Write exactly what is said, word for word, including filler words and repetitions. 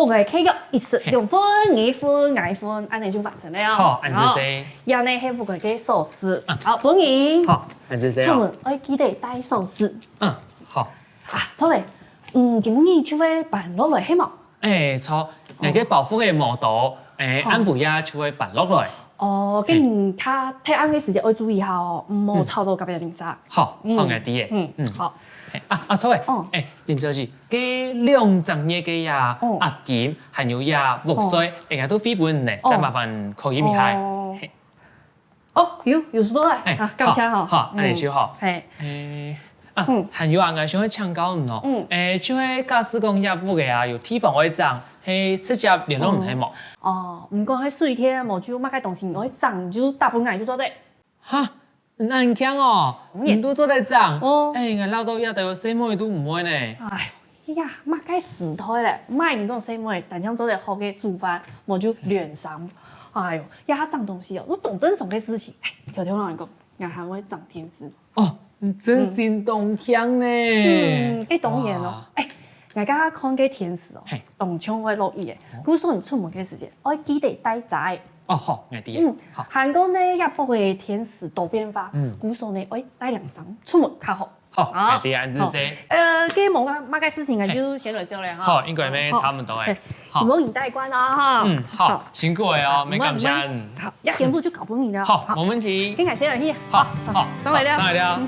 屋个契約一式兩份、二份、五份，恁樣就完成了。好，恁仔細。這呢係屋个个鎖匙，好，分你。好，恁仔細。出門愛記得帶鎖匙。嗯，好。啊，著咧，嗯，今日就會搬落來係無？欸，著，𠊎个包袱仔無多，欸，暗晡夜就會搬落來。哦，該你較忒暗个時節愛注意下哦，毋好吵到隔壁鄰舍。好，好，𠊎知咧。嗯，好。啊啊，著咧，欸，林小姐，該兩隻月个呀，押金還有呀屋稅，𠊎都匯分你呢，再麻煩扣印一下。哦，有有收到咧，啊，感謝哈。好，恁仔就好。係，欸，啊，還有啊，𠊎想愛請教你哦，欸，就係假使講這屋仔啊有地方愛整，係直接聯絡你係無？哦，毋管係水電無就麼个東西，愛整就打分𠊎就做得。哈，恁慶哦，你都做得整？哦，欸，𠊎老早這兜細妹都毋會呢。哎呀，麼个時代咧，毋係你這種細妹，單淨做得學个煮飯，無就練衫。哎喲，這下整東西哦，都當正常个事情。哎，條條同你講，𠊎還會整電視。哦，你真正當慶呢。嗯，欸，當然哦。哎，𠊎剛剛看个天時哦，當像會落雨欸。故所你出門个時節，愛記得帶遮仔。哦，好，𠊎知。嗯，好。還過呢，這駁个天時多變化，故所呢，愛帶兩三出門較好。 好，啊，恁仔細。呃，該無麼个事情啊，就先來做了哈。好，應該也差不多欸。好，你莫帶慣啊哈。嗯，好，辛苦了哦，沒感謝。好，這間屋就交分你了。好，沒問題。該𠊎先來去。好，好，上來了，上來了。